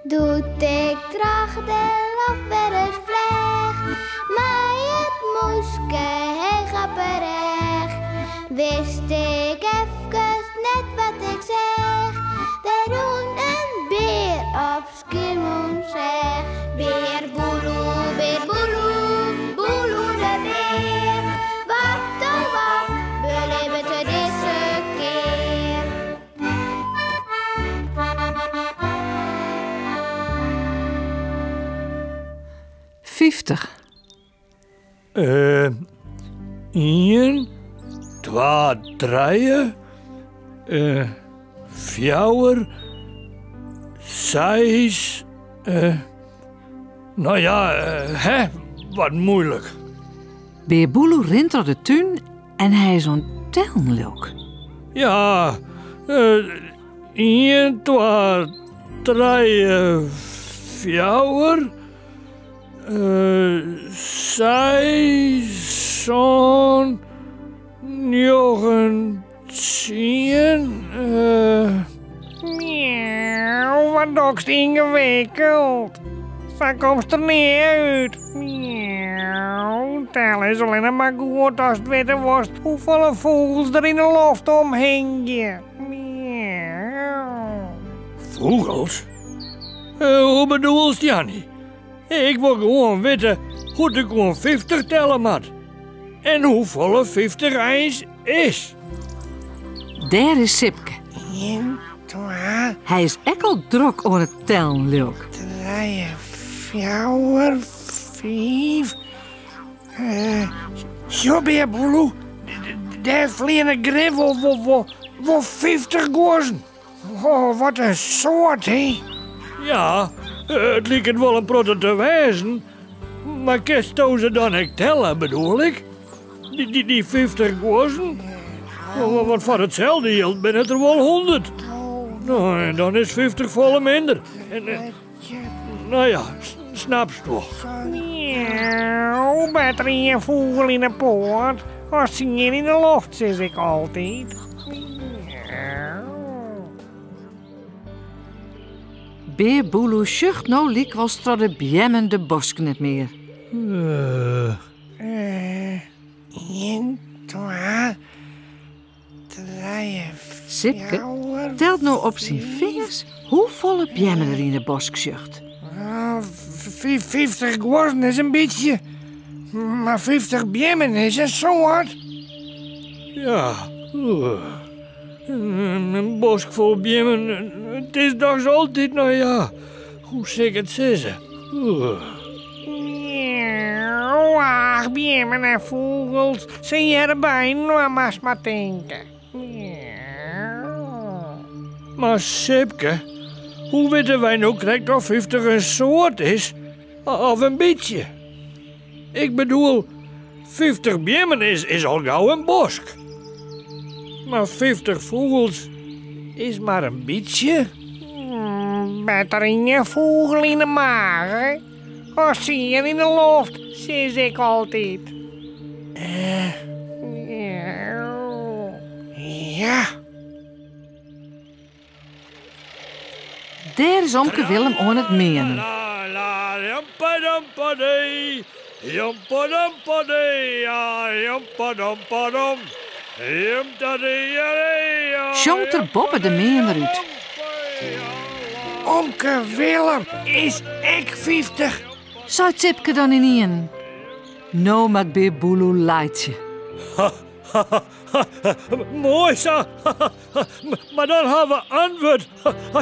Doe't ik troch de loft wer ris fleach, mei it mûske heech op 'e rêch, wist ik efkes net wat ik seach. Der rûn in bear op Skiermûntseach. Bear Boeloe, bear Boeloe, Boeloe de bear. Wat oh wat belibbet er dizze kear? 50. Eh, ien, twa, trije, eh, fjouwer, seis, eh, no ja, hè, wat muoilik. Bear Boeloe rint troch de tún en hy is oan it tellen lilk. Ja, ien, twa, trije, fjouwer, seis, sân, njoggen, tsien. Miauw, wat dokst yngewikkeld. Sa komst der nea út. Miauw, telle is allinne mar goed ast witte wolst hoefolle fûgels der yn 'e loft omhingje. Miauw. Fûgels? Hoe bedoelst, Janny? Ik wol gewoan witte hoe't ik oan 50 telle moat. En hoefolle 50 eins is. Dêr is Sipke. Ien, twa. Hy is ek al drok oan it tellen, lilk. Trije, fjouwer, fiif. Sjoch, Bear Boeloe, dêr fleane grif wol, wol, wol, wol 50 guozzen. Oh, wat in soad, hé. Ja, it liket wol in protte te wêzen. Mar kinsto se dan ek telle, bedoel ik? Dy 50 guozzen? Want foar itselde jild binne it der wol 100. No, en dan is 50 folle minder. No ja, snapst wol. Miauw, better ien fûgel yn 'e poat as tsien yn 'e loft, sis ik altyd. Miauw. Bear Boeloe sjocht no lykwols troch de beammen de bosk net mear. Ien, twa, trije, Sipke fjouwer, telt no op syn fingers hoefolle beammen er yn 'e bosk sjocht. 50 guozzen is in bytsje, mar 50 beammen is in soad. Ja, in bosk fol beammen, it is dochs altyd, no ja, hoe sil ik it sizze? Miauw, ach, beammen en fûgels, se hearre byinoar, moatst mar tinke. Miauw. Mar Sipke, hoe witte wy no krekt of 50 in soad is of in bytsje? Ik bedoel, 50 beammen is, is al gau in bosk. Mar 50 fûgels is mar in bytsje. Better ien fûgel yn 'e mage as tsien yn 'e loft, sis ik altyd. Ja. Dêr is omke Willem oan it meanen. Sjongt er boppe de meaner út. Omke Willem is ek 50. Seit Sipke dan ynienen. No moat Bear Boeloe laitsje. Moai sa! Mar dan ha we antwurd.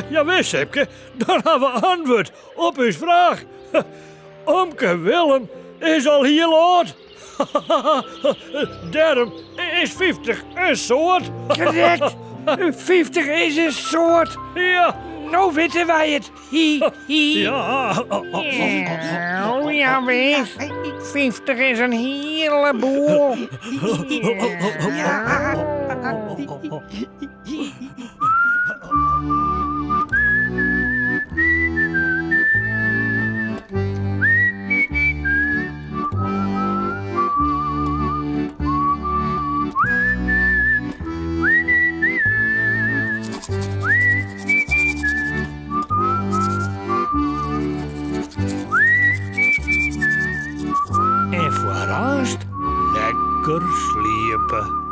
Jawis, Sipke, dan ha we antwurd op ús fraach. Omke Willem is al hiel âld. Dêrom is 50 in soad. Krekt, 50 is in soad. Ja. No witte wy it. Hi, hi. Ja. Oh, jawis. 50 is in hiele boel. Ja. Lekker sliepe.